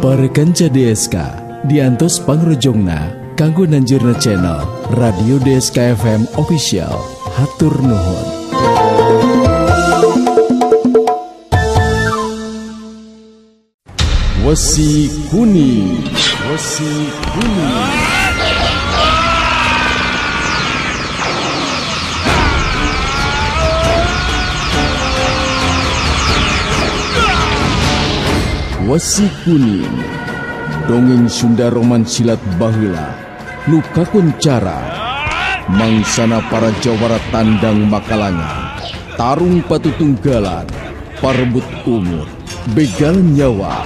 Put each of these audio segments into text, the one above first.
Para kanca DSK diantos pangrojongna kanggo nanjurna channel Radio DSK FM Official. Hatur nuhun. Wesi Kuning, Wesi Kuning. Wesi Kuning, dongeng Sunda roman silat baheula nu kakuncara mangsana para jawara tandang makalangan, tarung patutunggalan, parebut umur, begal nyawa,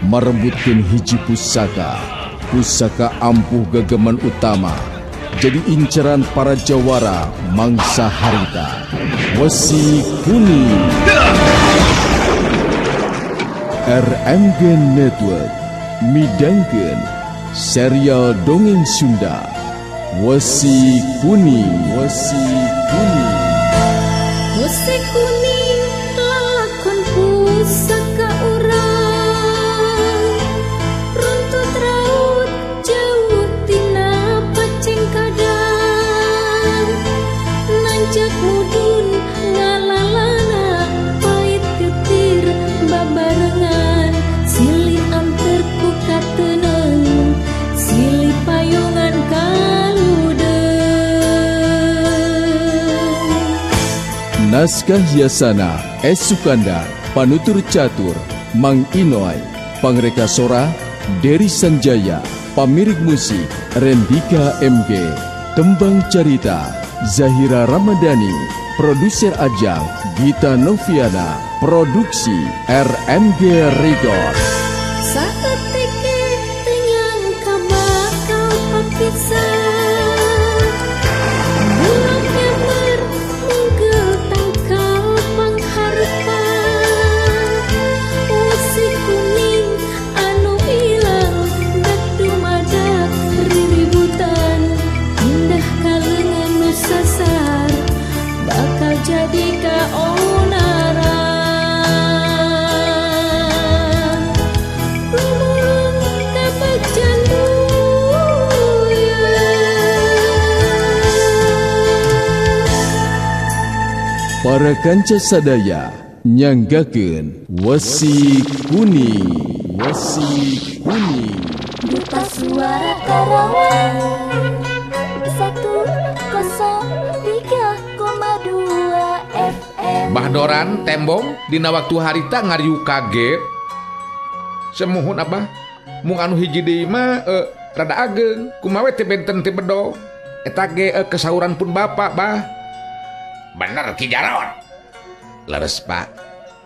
marebutkeun hiji pusaka, pusaka ampuh gageman utama, jadi inceran para jawara mangsa harita. Wesi Kuning. RMG Network midangkeun serial dongeng Sunda Wesi Kuning. Wesi Kuning. Wesi kuning lalakon pusaka urang, runtut raut jauh tina pacengkadang, nanjak mudun ngalalana pait getir babarengan, silih anter ku kateneng, silih payungan kaludeung. Naskah Yasana S. Sukandar, Panutur Catur, Mang Inoy, Pangreka Sora, Dery Sanjaya, Pamirik Musik, Rendika MG, Tembang Carita, Zahira Ramadhani, Produser Ajang, Gita Noviana, Produksi RMG Record. Saeutik teu nyangka bakal papisah, bulog nyamber mungkel tangkal pangharpan, wesi kuning anu ilang dak dumadak riributan, indah kaleungan nu sasar bakal jadi kaonaran. Lumulung kabegjan buyeun. Para kanca sadaya nyanggakeun Wesi Kuning. Wesi Kuning. Duta Suara Karawang 103,2 FM. Bahdoran tembong dina waktu harita ngariuk kaget. Semuhun abah mung anu hiji deui mah rada ageng kumaha we teh benten teh bedog. Eta ge kesauran pun bapak bah. Bener Ki Jarot. Leres Pak.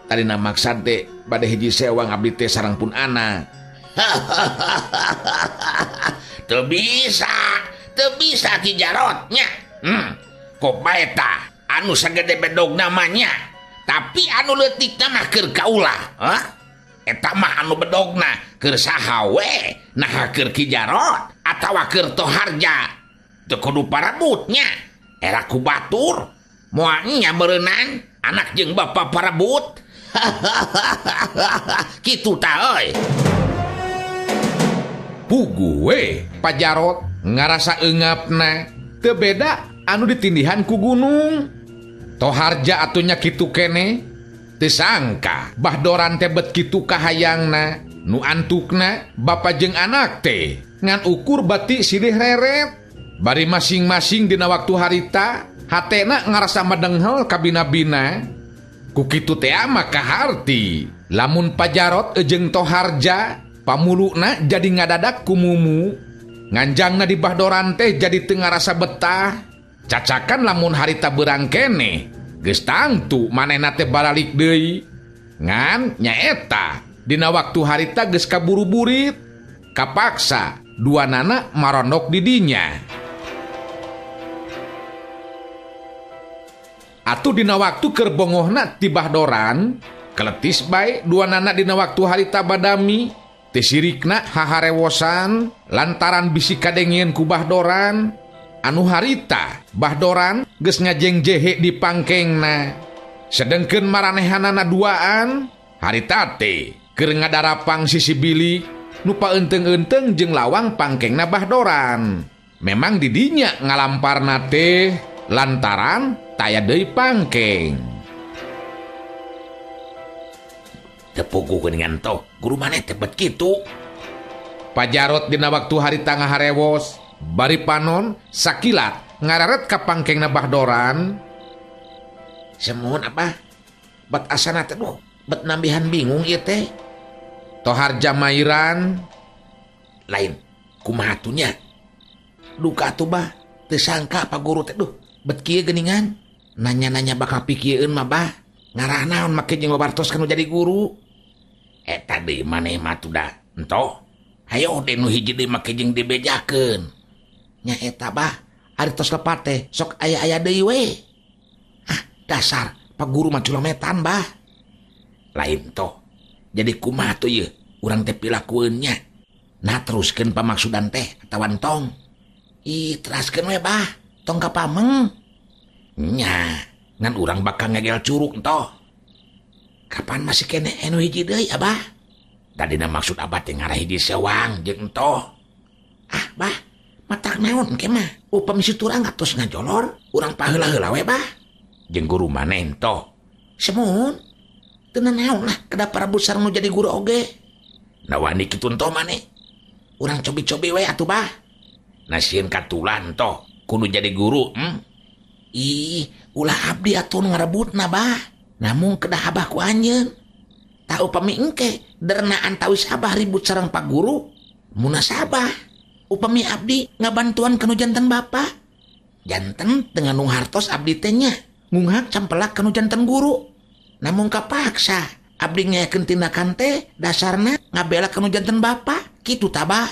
Tadina maksad teh bade hiji sewang abdi teh sareng pun anak. Teu bisa, teu bisa Ki Jarot nya. Kok bae tah anu sagede bedog namanya, tapi anu leutikna mah keur kaula. Hah? Eta mah anu bedogna keur saha we, naha keur Ki Jarot atawa keur Toharja. Teu kudu parebutnya. Era ku batur moal nya berenang anak jeung bapa parebut. Kitu tah euy. Puguh we Pak Jarot ngarasa eungapna teu beda anu ditindihan ku gunung. Toharja atunya kitu kene. Teu sangka Bahdoran teh bet kitu kahayangna, nu antukna bapa jeung anak teh ngan ukur bati silih reret. Bari masing-masing dina waktu harita hatena ngarasa madenghel kabina-bina. Ku kitu teh mah kaharti lamun Pajarot jeung Toharja pamuluna jadi ngadadak kumumu, nganjangna di Bahdoran teh jadi teu ngarasa betah. Cacakan lamun harita beurang keneh geus tangtu manehna teh baralik deui. Ngan nyaeta dina waktu harita geus kaburu-burit, kapaksa dua nana marondok di dinya. Atuh dina waktu keur bongohna ti Bahdoran, keletis bae dua nana dina waktu harita badami, teu sirikna haharewosan lantaran bisi kadengieun ku Bahdoran. Anu harita Bahdoran geus ngajengjehe di pangkengna. Sedengkeun maranehanana duaan, harita teh keur ngadarapang sisi bilik. nu paeunteung-eunteung jeung lawang pangkengna Bah Doran. Memang didinya ngalamparna teh lantaran taya deui pangkeng. Teu puguh geuningan toh, guru maneh teh bet kitu. Pajarot dina waktu harita ngaharewos, bari panon sakilat ngararet ka pangkengna Bah Doran. Semuhun abah, bet asana teh duh, bet nambihan bingung ieu teh. Toharja mairan lain kumaha atuh nya. Duka atuh bah, teu sangka pak guru teh duh, bet kieu geuningan. Nanya-nanya bakal pikieun mah bah, ngarah naon make jeung babartos kanu jadi guru. Eta deui maneh mah atuh da, entoh. Hayo deui nu hiji deui make jeung dibejakeun. Nya eta bah, ari tos lepat teh sok aya-aya deui we. Ah, dasar pak guru mah culometan bah. Lain toh. Jadi kumaha tuh ieu urang teh pilakueun nya. Nah teruskeun pamaksudan teh atawa entong. Ih, teraskeun we bah, tong ka pameng. Nya, ngan urang bakal ngegel curug entoh. Kapan masih kene anu hiji deui abah? Tadina maksud abah teh ngarah hiji sewang jeung entoh. Ah, bah, matak naon engke mah? Upami si turang atos ngajolor, urang paheula-heula we bah. Jeung guru maneh entoh. Semuhun. Teu naon lah kedah parabut sareng nu jadi guru oge. Nah wani kitu entoh maneh. Urang cobi-cobi we atuh bah. Nah sieun katulan entoh kudu jadi guru, Ih, ulah abdi atuh nu ngarebutna bah. Namun kedah abah ku anjeun. Tah upami engke derna antawis abah ribut sareng pak guru, munasabah. Upami abdi ngabantuan kanu janten bapa. Janten teu ngandung hartos abdi teh nya, ngunghak campelak kanu janten guru. Namun kapaksa abdi ngayakeun tindakan teh dasarna ngabela kanu janten bapa, kitu tabah.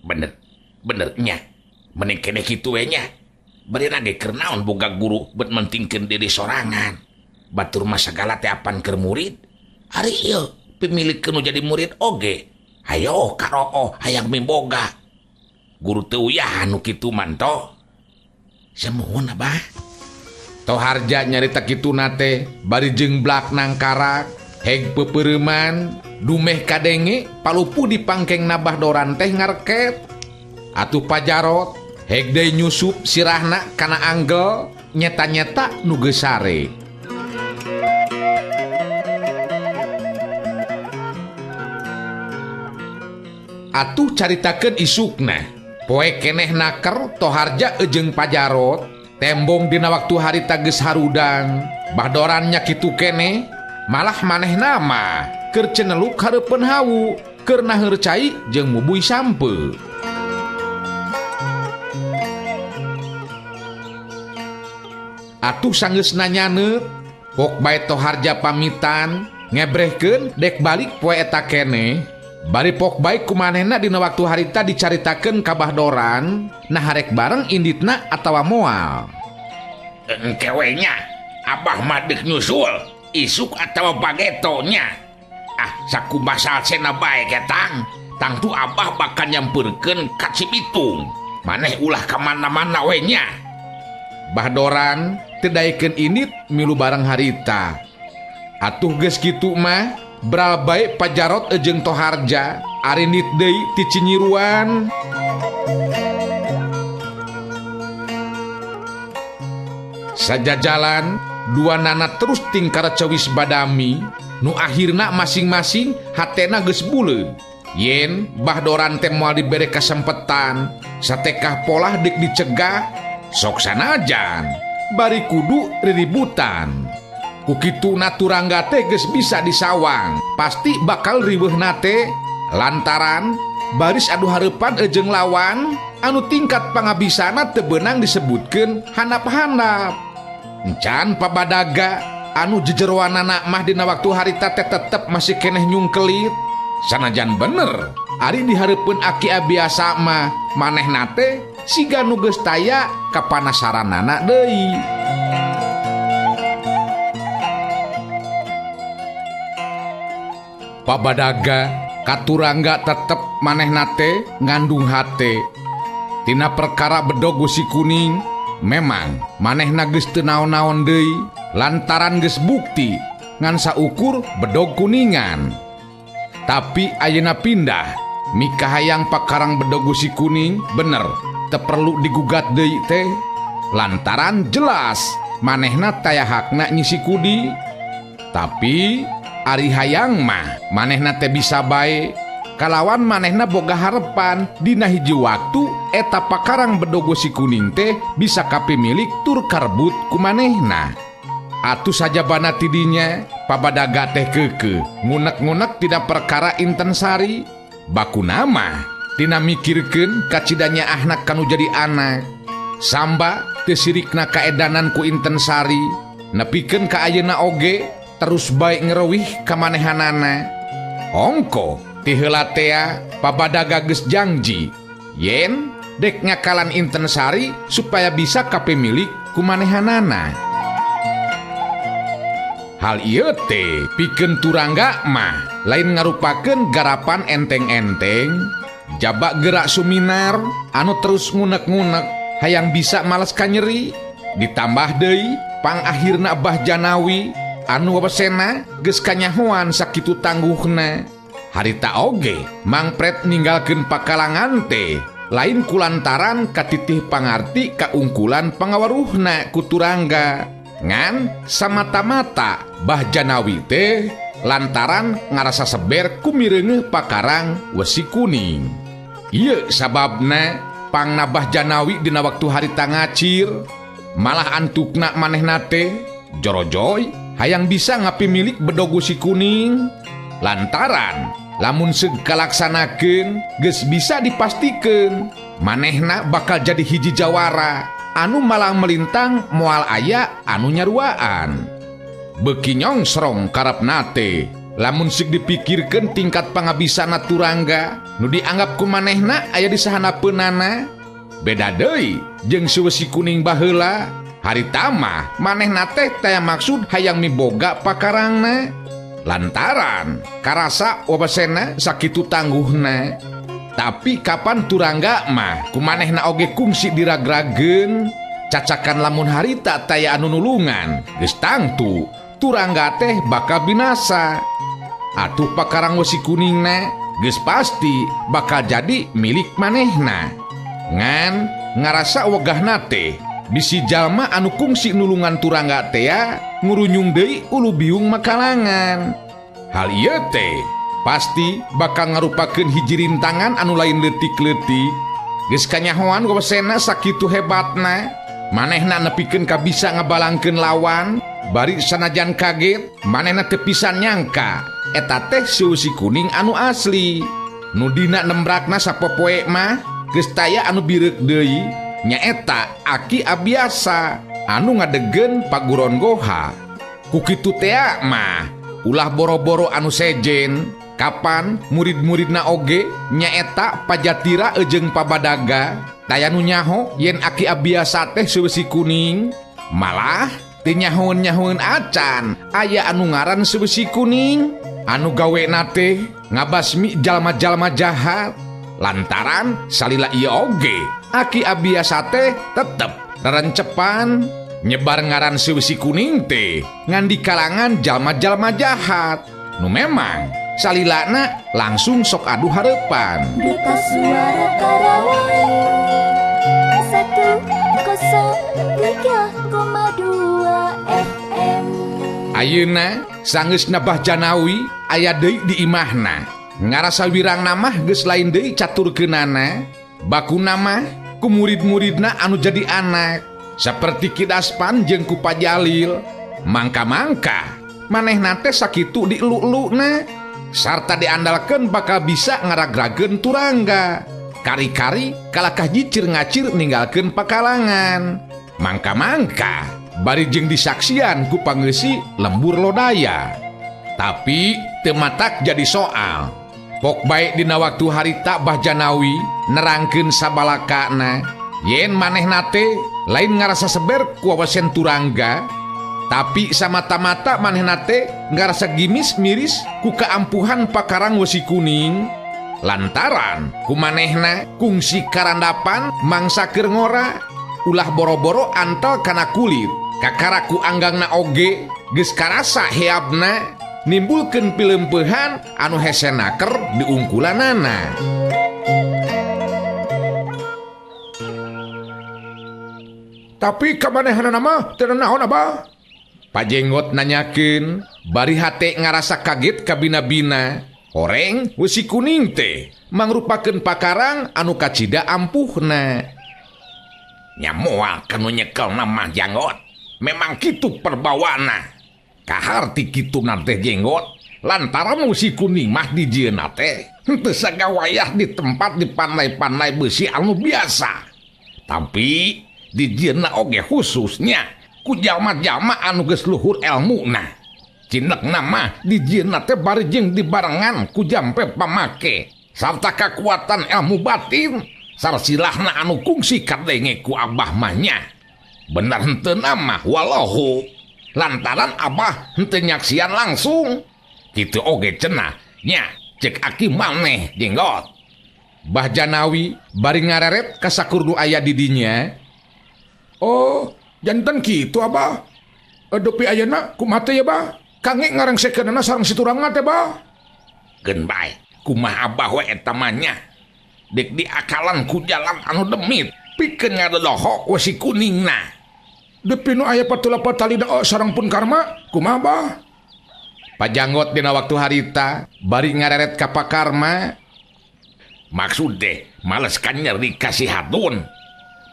Bener, bener nya. Mending keneh kitu we nya. Bari ge keur naon boga guru bet mentingkeun diri sorangan. Batur mah sagala teh apan keur murid. Ari ieu pemilik nu jadi murid oge. Hayo karooh hayang mimboga. Guru teu uyahan nu kitu mah toh. Semuhun abah. Toharja nyarita kituna teh bari jeung blak nangkarak, heg pepereuman, dumeh kadenge palupu di pangkeng Bah Doran teh ngareket. Atuh Pajarot heg deui nyusup sirahna kana anggel nyeta-nyeta nu geus sare. Atuh caritakeun isukna, poe keneh naker Toharja jeung Pajarot tembong dina waktu harita geus harudang. Bah Doran nya kitu keneh, malah manehna mah keur ceneluk hareupeun hawu, keur naheur cai jeung mubuy sampe. Atuh sanggeus nanyaneut, pok bae Toharja pamitan, ngebrehkeun dek balik poe eta keneh. Bari pok bae kumanehna dina waktu harita dicaritakeun ka Bah Doran, nah harek bareng inditna atawa moal. Engke we nya, abah mah deuk nyusul, isuk atawa bageto nya. Ah, sakumaha salsena bae ketang, tangtu abah bakal nyampeurkeun ka Cibitung. Maneh ulah ka mana-mana we nya. Bah Doran teu daekeun indit milu bareng harita. Atuh geus kitu mah bral bae Pajarot jeung Toharja arinit deui ti Cinyiruan. Sajajalan dua nana terus tingkara cewis badami nu akhirna masing-masing hatena geus buleud. Yen Bah Doran teh moal dibere kasempetan satekah polah deuk dicegah sok sanajan bari kudu riributan. Ku kitu naturangga teh geus bisa disawang, pasti bakal riweuhna teh lantaran baris adu hareupan jeung lawan anu tingkat pangabisana teu beunang disebutkeun handap-handap. Encan pabadaga anu jejeroanana mah dina waktu harita teh tetep masih keneh nyungkelit. Sanajan bener ari dihareupeun aki biasa mah manehna teh siga nu geus taya kapanasaranana deui. Pabadaga katurangga tetep manehna teh ngandung hate tina perkara bedog wesi kuning. Memang manehna geus teu naon-naon deui lantaran geus bukti ngan saukur bedog kuningan. Tapi ayeuna pindah Mikahayang pakarang bedog wesi kuning bener teu perlu digugat deui teh lantaran jelas manehna taya hakna nyisi kudi. Tapi ari hayang mah manehna teh bisa bae kalawan manehna boga harepan dina hiji waktu eta pakarang bedog wesi kuning teh bisa kapimilik tur karebut ku manehna. Atuh sajabana tidinya pabadaga teh keukeuh ngunek-ngunek tina perkara Inten Sari. Baku nama tina mikirkeun kacida nyaahna kanu jadi anak. Samba teu sirikna kaedanan ku Inten Sari nepikeun ka ayeuna oge terus bae ngerewih ka manehanana. Ongko ti heula tea pabadaga geus jangji yen dek ngakalan Inten Sari supaya bisa kapemilik ku manehanana. Hal ieu teh pikeun Turangga mah lain ngarupakeun garapan enteng-enteng jabak gerak suminar anu terus ngunek-ngunek hayang bisa males kanyeri. Ditambah deui pangakhirna Bah Janawi anu wewesena geus kanyahoan sakitu tangguhna. Harita oge Mangpret ninggalkeun pakalangan teh lain kulantaran katitih pangarti kaungkulan pangawaruhna ku Turangga. Ngan samata-mata Bah Janawi teh lantaran ngarasa seber ku mireungeuh pakarang wesi kuning. Ieu sababna pangna Bah Janawi dina waktu harita ngacir malah antukna manehna teh jorojoy hayang bisa ngapimilik bedog wesi kuning. Lantaran lamun seug kalaksanakeun geus bisa dipastikeun manehna bakal jadi hiji jawara anu malang melintang moal aya anu nyaruaan. Beuki nyongsrong karepna teh lamun seug dipikirkeun tingkat pangabisana Turangga nu dianggap ku manehna aya di sahanapeunana. Beda deui jeung si wesi kuning baheula. Harita mah manehna teh taya maksud hayang miboga pakarangna lantaran karasa wewesena sakitu tangguhna. Tapi kapan Turangga mah ku manehna oge kungsi diragrageun cacakan lamun harita taya anu nulungan geus tangtu Turangga teh bakal binasa. Atuh pakarang wesi kuningna geus pasti bakal jadi milik manehna. Ngan ngarasa wegahna teh bisi jalma anu kungsi nulungan Turangga tea ngurunyung deui ulu biung makalangan. Hal ieu teh pasti bakal ngarupakeun hiji rintangan anu lain leutik-leutik. Geus kanyahoan wewesena sakitu hebatna manehna nepikeun ka bisa ngabalangkeun lawan. Bari sanajan kaget manehna teu pisan nyangka eta teh si wesi kuning anu asli. Nu dina nembrakna sapopoe mah geus taya anu bireuk deui nyaeta Aki Abiasa anu ngadegen paguron goha. Ku kitu tea mah ulah boro-boro anu sejen kapan murid-muridna oge nyaeta Pajatira jeung Pabadaga taya nu nyaho yen Aki Abiasa teh si wesi kuning. Malah teu nyahoeun-nyahoeun acan aya anu ngaran si wesi kuning anu gawena teh ngabasmi jalma-jalma jahat. Lantaran salila ieu oge Aki Abiasa teh tetep rerencepan nyebar ngaran si wesi kuning teh ngan di kalangan jalma-jalma jahat nu memang salilana langsung sok adu hareupan. Duta Suara Karawang 103,2 FM. Ayeuna sanggeusna Bah Janawi aya deui di imahna. Ngarasa wirang mah geus lain deui caturkeunana. Bakuna mah ku murid-muridna anu jadi anak seperti Ki Daspan jeung ku Pajalil. Mangka-mangka manehna teh sakitu dielu-eluna sarta diandalkeun bakal bisa ngaragrageun Turangga. Kari-kari kalakah jicir ngacir ninggalkeun pakalangan. Mangka-mangka bari jeung disaksian ku pangeusi lembur lodaya. Tapi teu matak jadi soal. Pok bae dina waktu harita Bah Janawi nerangkeun sabalakana yen manehna teh lain ngarasa seber ku wawesen Turangga, tapi samata-mata manehna teh ngarasa gimis miris ku kaampuhan pakarang wesi kuning. Lantaran ku manehna kungsi karandapan mangsa keur ngora ulah boro-boro antel kana kulit. Kakara ku anggangna oge geus karasa heabna. Nimbulkeun pileumpehan anu hese naker diungkulanana. Tapi kamanehanana mah teu nanaon Abah? Pajenggot nanyakeun, bari hate ngarasa kaget kabina-bina. Horeng wesi kuning teh mangrupakeun pakarang anu kacida ampuhna. Nya moal kanu nyekel mah janggot. Memang kitu perbawana. Kaharti kitu teh jenggot lantaran wesi kuning mah dijieunna teh henteu sagawayah di tempat di pandai-pandai besi anu biasa. Tapi dijieunna oge khususnya ku jalma-jalma anu geus luhur elmuna. Cinekna mah dijieunna teh bari jeung dibarengan ku jampe pamake sarta kakuatan ilmu batin sarsilahna anu kungsi kadenge ku abah mah nya. Bener henteu mah walahu. Lantaran abah henteu nyaksian langsung. Kitu oge cenah nya cek aki maneh jenggot. Bah Janawi bari ngareret ka sakur nu aya di dinya. Oh, janten kitu abah. Dupi ayeuna kumaha teh ya bah? Kange ngarengsekeunana sareng si Turangga teh bah. Geun bae, kumaha abah we eta mah nya. Dek diakalan ku jalan anu demit pikeun ngadodohok wesi kuningna. Depi nu aya patula patalina sareng pun karma, kumaha bah? Pajanggot dina waktu harita bari ngareret ka Pakarma. Maksud teh males kan nyeri ka si Hadun.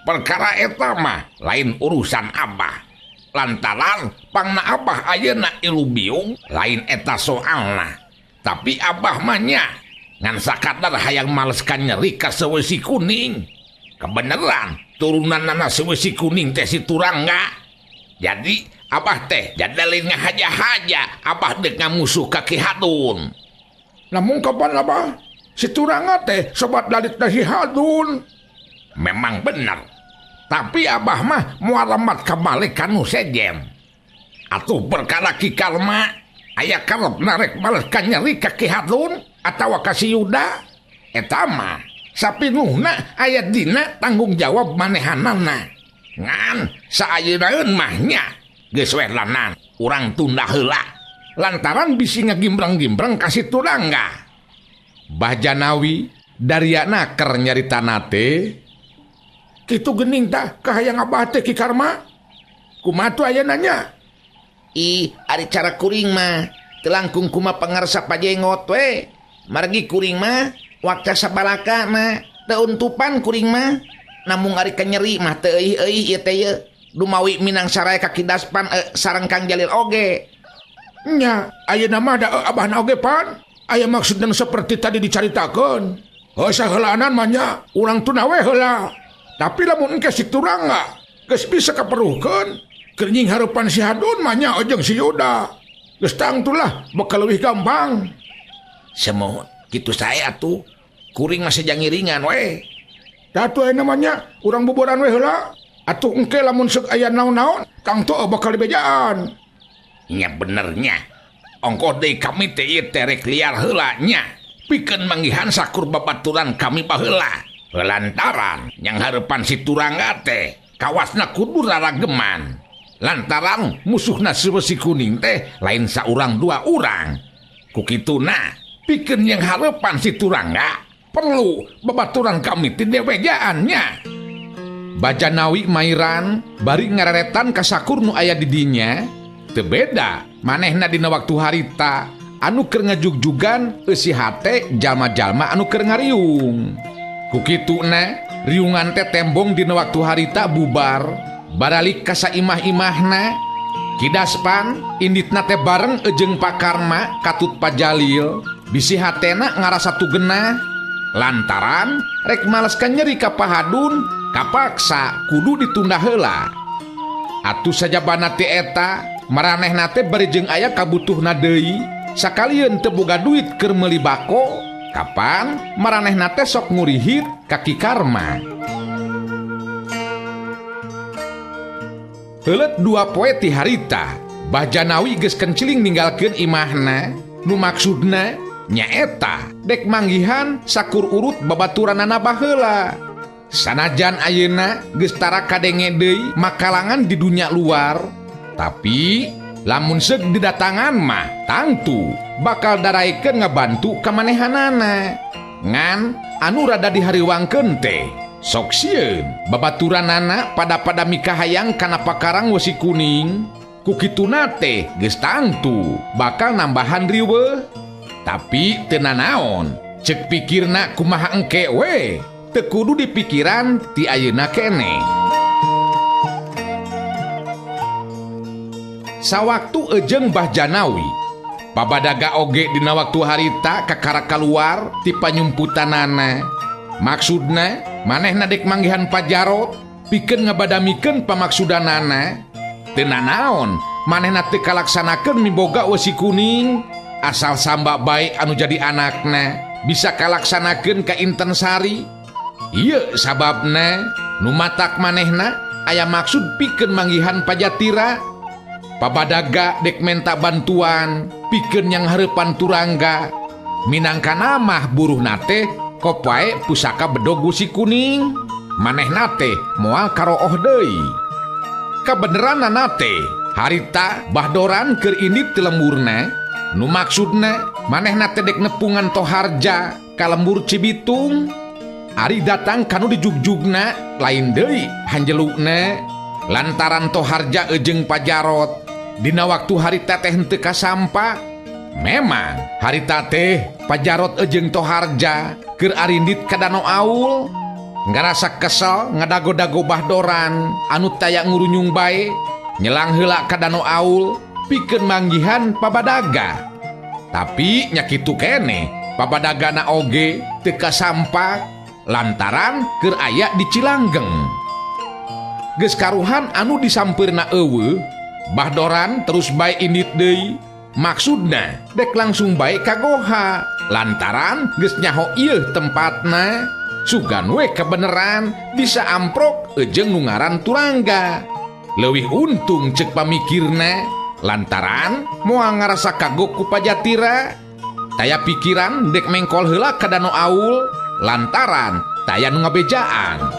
Perkara eta mah lain urusan abah. Lantaran pangna abah ayeuna ilubiung lain eta soalna. Tapi abah mah nya ngan sakadar hayang males kan nyeri ka sewesi kuning. Kebeneran turunan nana sewesi kuning teh si Turangga. Jadi abah teh jadalin ngahaja-haja abah dek ngamusuh ka Ki Hadun. Namun kapan abah? Si Turangga teh sobat dalit si Hadun. Memang bener. Tapi abah mah moal remat kabalik kanu sejen. Atuh perkara Ki Karma aya karep narek bales ka nyeri ka Ki Hadun atawa ka si Yuda. Eta mah sapinuhna aya dina tanggung jawab manehanana. Ngan saayeunaeun mah nya geus we lanan urang tunda heula lantaran bisi ngagimbreng-gimbreng ka si Turangga. Bah Janawi dariana keur nyaritana teh kitu geuning tah kahayang abah teh Ki Karma. Kumaha tuh ayeuna nya? Ih, ari cara kuring mah teu langkung kumaha pangarsa pajenggot we. Margi kuring mah wakca sabalaka mah teu untupan kuring mah. Namung ari kanyeri mah teu euih-euih ieu teh ye. Dumawi minang saraya ka Ki Daspan sareng Kang Jalil oge. Nya, ayeuna mah da abahna oge pan. Aya maksudna seperti tadi dicaritakeun. Heuh saheulaanan mah nya, urang tuna we heula. Tapi lamun engke si Turangga geus bisa kaperuhkeun, keur nying hareupan si Hadun mah nya jeung si Yuda. Geus tangtulah bakal leuwih gampang. Semohon kitu sae atuh. Kuring masih jangiringan we. Datu aya namanya urang buburan we heula. Atuh engke lamun seuk aya naon-naon tangtu bakal dibejaan. Nya benernya. Ongkoh deui kami teh ieu teh rek liar heula nya. Pikeun manggihan sakur babaturan kami baheula. Lantaran yang hareupan si Turangga teh kawasna kudu rarageman. Lantaran musuhna si wesi kuning teh lain saurang dua urang. Ku kituna pikeun yang hareupan si Turangga perlu babaturan kami teh dewejaannya. Bajanawi mairan bari ngareretan ka sakur nu aya di dinya. Teu beda manehna dina waktu harita anu keur ngajugjugan eusi hate jalma-jalma anu keur ngariung. Ku kituna riungan teh tembong dina waktu harita bubar baralik ka saimah-imahna. Ki Daspan inditna teh bareng jeung Pakarma katut Pajalil bisi hatena ngarasa tugenah lantaran rek males ka nyeri ka Pahadun kapaksa kudu ditunda heula. Atuh sajabana teh eta maranehna teh bari jeung aya kabutuhna deui sakalieun teu boga duit keur meuli bako. Kapan maranehna teh sok ngurihit ka Ki Karma. Heuleut dua poe ti harita Bah Janawi geus kenciling ninggalkeun imahna nu maksudna nyaeta dek manggihan sakur urut babaturanana baheula. Sanajan ayeuna geus tara kadenge deui makalangan di dunia luar, tapi Lamun seuk didatangan mah tangtu bakal daraekeun ngabantu kamanehanana. Ngan anu rada dihariwangkeun teh sok sieun babaturanana pada-pada mikahayang kana pakarang wesi kuning. Ku kituna teh geus tangtu bakal nambahan riweuh. Tapi teu nanaon, ceuk pikirna kumaha engke we, teu kudu dipikiran ti ayeuna keneh. Sawaktu ejeng Bah Janawi, pabadaga oge dina waktu harita kakara kaluar ti panyumputanana. Maksudna manehna dek manggihan Pajarot pikeun ngabadamikeun pamaksudanana. Teu nanaon manehna teu kalaksanakeun miboga wesi kuning, asal samba bae anu jadi anakna bisa kalaksanakeun ka Inten Sari. Ieu sababna nu matak manehna aya maksud pikeun manggihan Pajatira. Pabadaga dek menta bantuan pikeun yang hareupan Turangga. Minangka namah buruhna teh kopae pusaka bedog wesi kuning, manehna teh moal karooh deui. Kabeneranana teh harita Bahdoran keur indit ti lemburna, nu maksudna manehna teh dek nepungan Toharja ka lembur Cibitung. Ari datang kanu dijugjugna lain deui hanjelukna lantaran Toharja ejeng Pajarot. Dina waktu harita teh henteu kasampa. Memang harita teh Pajarot ejeng Toharja keur arindit ka Danau Aul. Ngarasa kesel ngadago-dago Bahdoran anu taya ngurunyung bae, nyelang heula ka Danau Aul pikeun manggihan pabadaga. Tapi nya kitu keneh pabadagana oge teu kasampa lantaran keur aya di Cilanggeng. Geus karuhan anu disampeurna eueuh, Bahdoran terus bae indit deui. Maksudna dek langsung bae ka goha lantaran geus nyaho ieu tempatna. Sugan we kebeneran bisa amprok ejeng nu ngaran Turangga. Leuwih untung ceuk pamikirna lantaran moal ngarasa kagok ku Pajatira. Taya pikiran dek mengkol heula ka Danau Aul lantaran taya nu ngabejaan.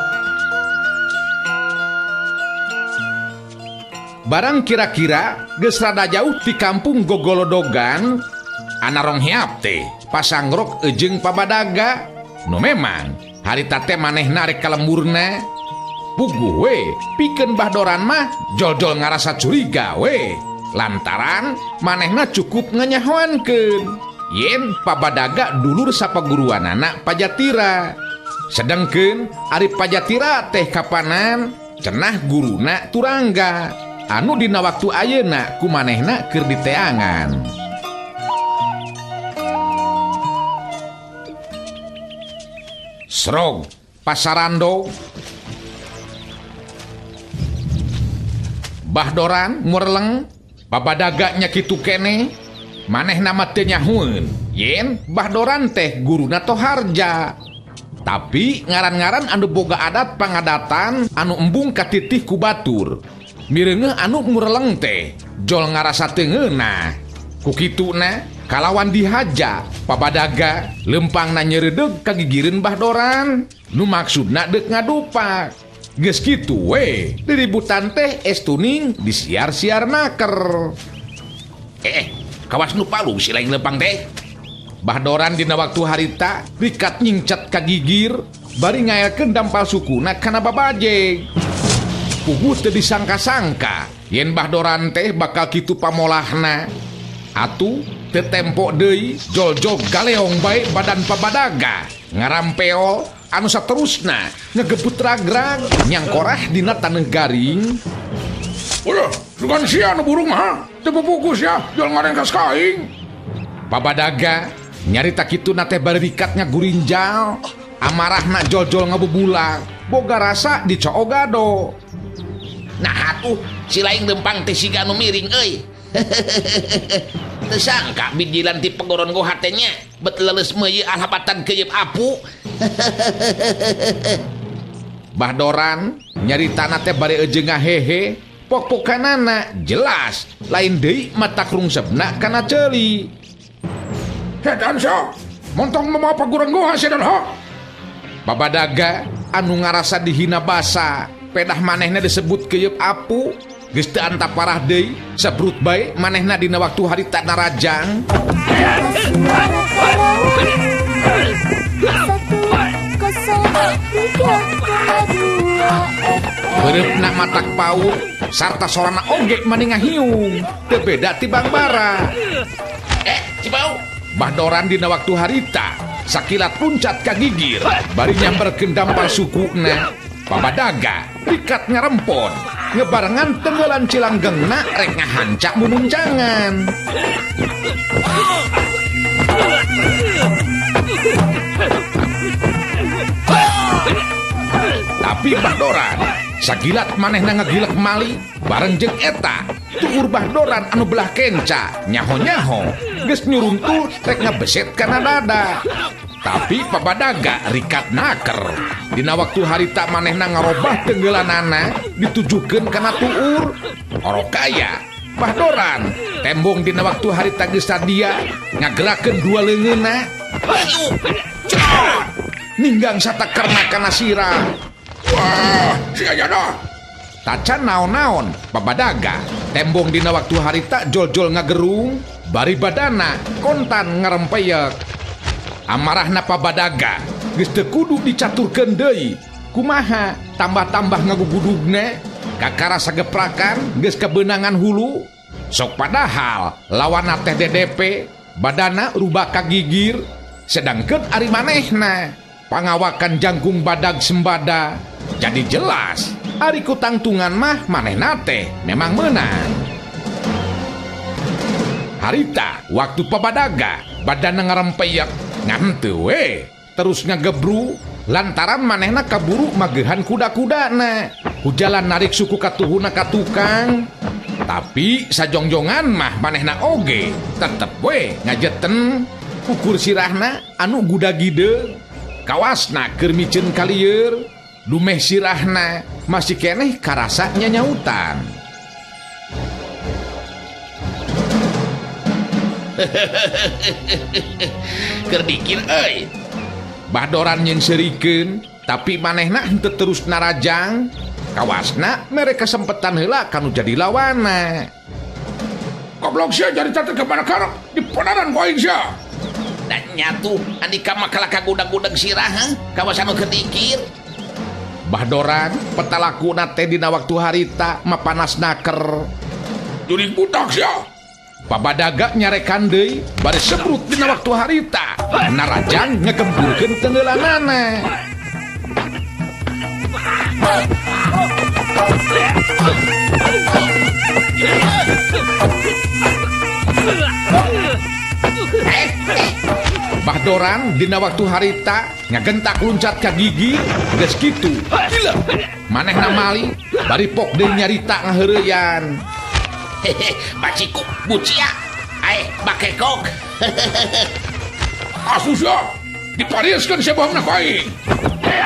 Barang kira-kira geus rada jauh ti kampung Gogolodogan, ana rongheap teh pasangrok ejeng pabadaga. Nu memang harita teh manehna rek ka lemburna. Puguh we pikeun Bahdoran mah jol-jol ngarasa curiga we lantaran manehna cukup nganyahoankeun yen pabadaga dulur sapaguruanana Pajatira. Sedengkeun ari Pajatira teh kapanan cenah guruna Turangga anu dina waktu ayeuna ku manehna keur diteangan. Srog pasarando Bahdoran mureleng pabadaga nya kitu keneh. Manehna mah teu nyahueun yen Bahdoran teh guruna Toharja. Tapi ngaran-ngaran anu boga adat pangadatan anu embung katitih ku batur. Mireungeuh anu mureleng teh jol ngarasa teu ngeunah. Ku kituna kalawan dihaja pabadaga lempangna nyereudeg ka gigireun Bahdoran nu maksudna deuk ngadupak. Geus kitu we diributan teh estuning disiar-siar naker. Kawas nu palu si lain lempang teh. Bahdoran dina waktu harita rikat nyingcat ka gigir bari ngaelkeun dampal sukuna kana babajeg. Puguh teu disangka-sangka yen Bahdoran teh bakal kitu pamolahna. Atuh teu tempo deui jol-jol galeong bae badan pabadaga ngarampeol anu saterusna ngegebut ragrag nyangkorah dina taneuh garing. Ulah, sugan sia nu burung mah teu pupukus ya jol ngarengkas ka aing. Pabadaga nyarita kituna teh bari rikat ngagurinjal, amarahna jol-jol ngabubulak, boga rasa dicoogado. Nah atuh si lain lempang teh siga nu miring euy. Teu sangka bijilan ti pegoron goha teh nya bet leuleus meuyeuh alhabatan keuyeub apu. Bahdoran nyaritana teh bari eujeung ngahehe, pok-pokanana jelas lain deui mata krungsebna kana ceuli. Hedan sia, montong mamawa paguran goha sia dan ha. Babadaga anu ngarasa dihina basa, pedah manehna disebut keuyeub apu, Geus teu antap parah deui, sebrut bae manehna dina waktu harita narajang. Suara Karawang 103,2 FM. Beureupna matak paur sarta sorana oge mani ngahiung, teu beda ti Bangbara. Cibau. Bahdoran dina waktu harita sakilat luncat ka gigir bari nyamperkeun dampal sukuna. Pabadaga pikat ngarempon ngebarengan tenggelan cilanggengna rek ngahancak mumuncangan. Tapi Bahdoran sagilat manehna ngagilek mali bareng jeung eta tuur Bahdoran anu belah kenca nyaho-nyaho geus nyuruntul rek ngebeset kana dada. Tapi Pabadaga rikat naker. Dina waktu harita manehna ngarobah tenggelanana ditujukeun kana tuur. Orokaya Bahdoran tembong dina waktu harita geus sadia ngagerakeun dua leungeunna. Ninggang satakerna kana sirah. Wah, si ayana. Tacan naon-naon Pabadaga tembong dina waktu harita jol-jol ngagerung bari badana kontan ngarempeyek. Amarahna Pabadaga geus teu kudu dicaturkeun deui. Kumaha tambah-tambah ngagugudugna kakara sageprakan geus kebenangan hulu. Sok padahal lawanna teh DDP badana rubah ka gigir, sedangkeun ari manehna pangawakan jangkung badag sembada. Jadi jelas ari ku tangtungan mah manehna teh memang menang. Harita waktu Pabadaga badana ngarempeyek ngan teu we terus ngagebru lantaran manehna kaburu magehan kuda-kudana ku jalan narik suku katuhuna ka tukang. Tapi sajongjongan mah manehna oge tetep we ngajeten ukur sirahna anu guda-gide kawasna keur miceun kalieur dumeh sirahna masih keneh karasa nyanyautan. Keur dikir euy. Bahdoran nyeungseurikeun tapi manehna henteu terus narajang. Kawasna mere kasempetan heula kanu jadi lawana. Goblok sia jadi teh ka mana karep diponaran ku aing sia. Da nyatu andika mah kalah ka gudag-gudag sirah heuh kawasan nu keur dikir. Bahdoran petalakuna teh dina waktu harita mapanas naker. Jurig budak sia. Pabadaga nyarekan deui bari sebrut dina waktu harita narajang ngegemburkeun tenggelanana. Bahdoran dina waktu harita ngagentak luncat ka gigi geus kitu. Gila. Manehna mali bari pok deui nyarita ngaheureyan. Hehe, baciku bucia. Ae, bakekok. Asu sia. Dipariskeun sia bohongna ku aing.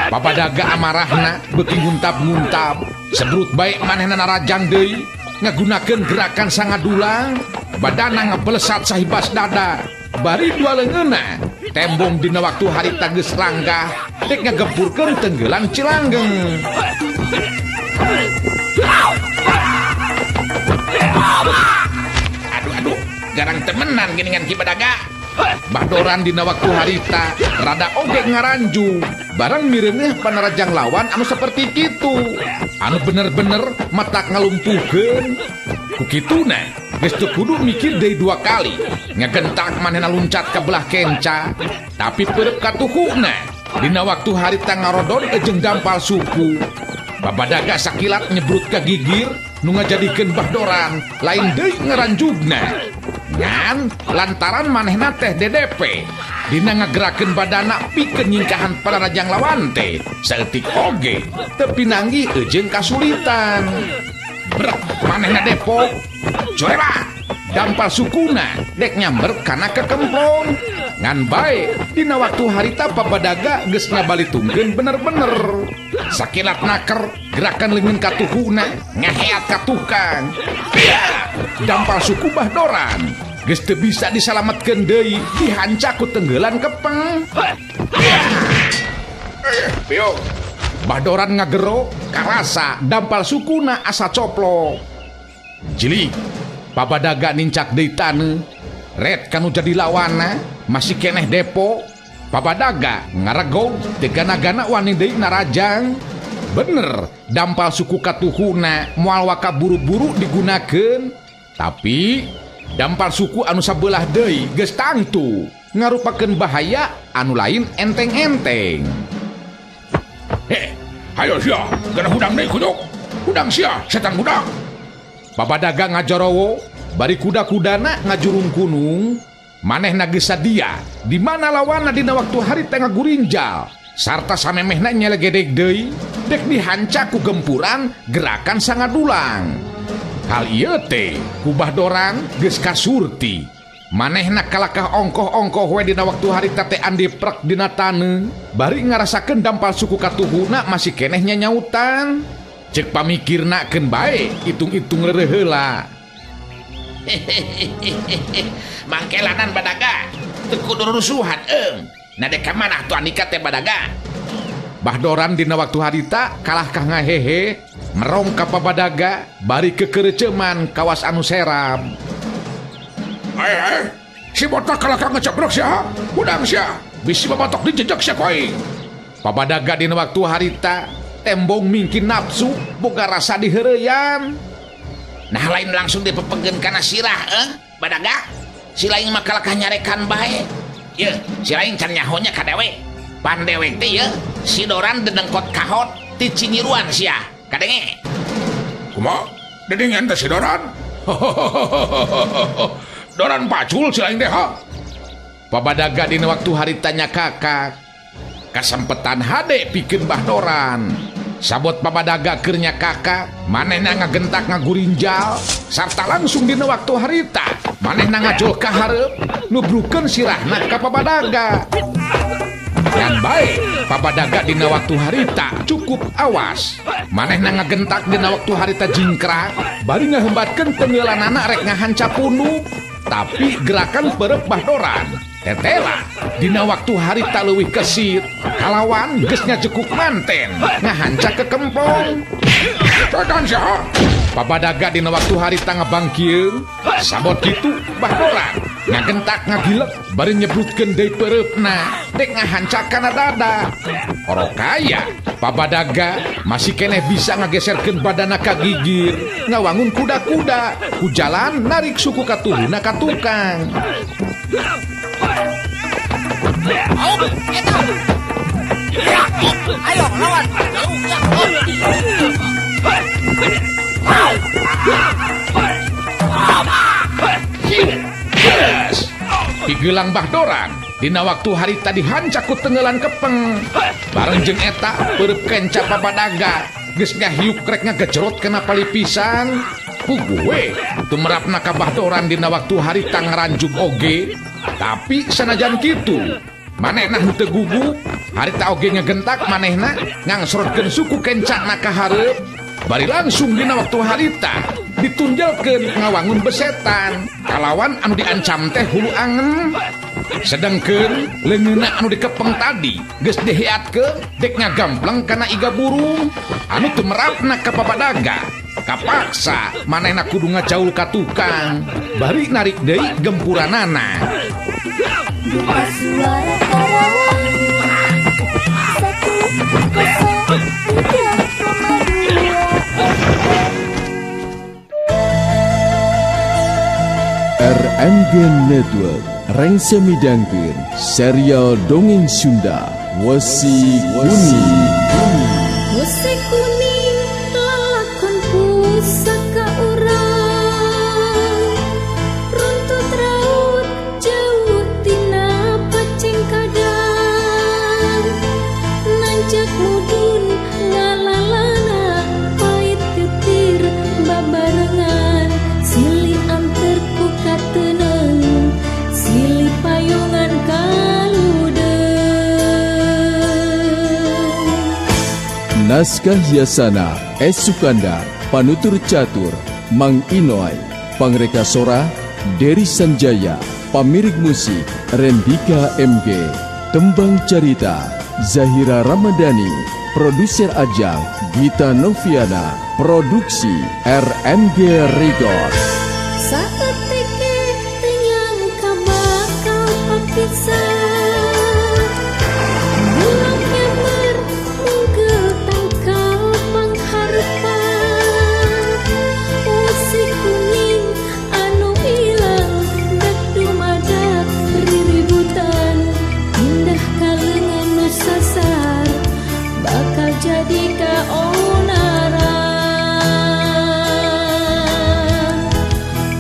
Pabadaga amarahna beuki nguntap-nguntap. Sebrut bae manehna narajang deui ngagunakeun gerakan sangadulang, badana ngabelesat sahibas dada. Bari dua leungeunna tembong dina waktu harita geus langgah dek ngagempurkeun tenggelan Cilanggeng. Aduh aduh, garang temenan geuningan Ki Badaga. Bahdoran dina waktu harita rada oge ngaranju bareng mireuneuh panarajang lawan anu seperti kitu anu bener-bener matak ngalumpuhkeun. Ku kituna geus teu kudu mikir deui dua kali ngagentak manehna luncat ka belah kenca tapi peureub katuhuna dina waktu harita ngarodon jeung dampal suku. Babadaga sakilat nyebrut ka gigir nu ngajadikeun Bahdoran lain deui ngaranjugna. Ngan lantaran manehna teh DDP dina ngagerakeun badana pikeun nyingkahan panarajang lawan teh saeutik oge teu pinanggih jeung kasulitan. Brek manehna depok coreba dampal sukuna dek nyamber kana kekemplong. Ngan bae dina waktu harita Pabadaga geus ngabalitungkeun bener-bener. Sakilat naker gerakan leungeun katuhuna ngaheat ka tukang. Dampal suku Bahdoran geus teu bisa disalametkeun deui dihancak ku tenggelan kepeng. Piung. Bahdoran ngagero karasa dampal sukuna asa coplok. Jili Pabadaga nincak deui taneuh ret kanu jadi lawana masih keneh depo. Pabadaga ngaregog teu gana-gana wani deui narajang. Bener dampal suku katuhuna moal waka buru-buru digunakeun, tapi dampal suku anu sabelah deui geus tangtu ngarupakeun bahaya anu lain enteng-enteng. Heh, hayo sia, gana hudang deui kunyuk. Hudang sia, setan hudang. Pabadaga ngajorowo bari kuda-kudana ngajurung kunung. Manehna geus sadia di mana lawanna dina waktu hari teh ngagurinjal sarta samemehna nyelegedeg deui dek dihanca ku gempuran gerakan sangadulang. Hal ieu teh ku Bah Doran geus kasurti. Manehna kalakah ongkoh-ongkoh we dina waktu hari teh andi prek dina taneuh bari ngarasakeun dampal suku katuhuna masih keneh nyanyautan. Cek pamikirna keun bae hitung-hitung reureuh heula. Mangkelanan Badaga teu kudu rusuhan eung. Na dek ka mana tuh Andika teh Badaga? Bah Doran dina waktu harita kalahkah ngahehe merong ka Pabadaga bari kekereceman kawas anu seram. Eh, si botak kalahkah ngecebrok sia, hudang sia, bisi babatok dijejek sia ku aing. Pabadaga dina waktu harita tembong mingkin nafsu boga rasa diheureuyan. Nah lain langsung dipepegeun kana sirah Badaga. Si lain mah kalakah nyarekan bae. Ye, si lain can nyahonya ka dewek. Pan dewek teh ye, si Doran dedengkot kahot ti Cinyiruan sia. Kadenge. Kumaha? Dedengen teh si Doran? Doran pacul si lain teh ha. Pabadaga dina waktu harita nya kakak. Kasempetan hade pikeun Bah Doran. Sabot Pabadaga keur nya kakak, manehna ngagentak ngagurinjal sarta langsung dina waktu harita manehna ngajol ka hareup nubrukeun sirahna ka Pabadaga. Ngan bae Pabadaga dina waktu harita cukup awas. Manehna ngagentak dina waktu harita jingkrak bari ngahembatkeun tengeulanana rek ngahanca punuk, tapi gerakan perep Bah Doran tetela dina waktu harita leuwih kesit kalawan geus ngajekuk manten ngahanca ke kempong. Setan sia. Pabadaga dina waktu harita ngabangkieun sabot kitu Bah Doran ngagentak ngagilek bari nyebrutkeun deui pereupna dek ngahanca kana dada. Orokaya Pabadaga masih keneh bisa ngageserkeun badana ka gigir ngawangun kuda-kuda ku jalan narik suku katuhuna ka tukang. Ayo lawan. Yes. Pigelang Bah Doran dina waktu hari tadi hanca ku tenggelan kepeng. Bareng jeung eta peureub kenca Pabadaga geus ngahiuk rek ngagejerot kana palipisan. Puguh we tumerapna ka Bah Doran dina waktu hari tangaranjug oge. Tapi sanajan kitu manehna henteu gugup. Harita oge ngegentak manehna ngangsrotkeun suku kencana ka hareup bari langsung dina waktu harita ditunjalkeun ngawangun besetan kalawan anu diancam teh hulu angen. Sedengkeun leungeunna anu dikepeng tadi geus diheatkeun dek ngagampleng kana iga burung anu tumerapna ka Pabadaga. Kapaksa manehna kudu ngajaul ka tukang bari narik deui gempuranana. Dupa suara Karawang 103,2 FM. RMG Network Rengse midangkeun serial dongeng Sunda Wesi Kuning. Wesi kuning lalakon pusaka urang runtut raut jauh tina pacing kadang nanjak mudun ngalalana pait getir babarengan silih anter ku kateneng silih payungan kaludeung. Naskah Yasana S. Sukandar, Panutur Catur, Mang Inoy, Pangreka Sora, Dery Sanjaya, Pamirik Musik, Rendika MG, Tembang Carita, Zahira Ramadhani, produser Ajang Gita Noviana, produksi RMG Record. Saeutik teu nyangka bakal papisah. Bulog nyamber mungkel tangkal pangharepan. Usi kuning anu ilang dak dumadak riributan. Indah ka leungeun nu sasar bakal jadi kaonaran.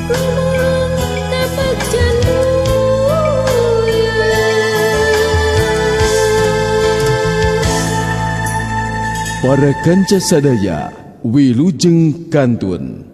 Gumulung kabagjan buyar. Para kanca sadaya, wilujeng kantun.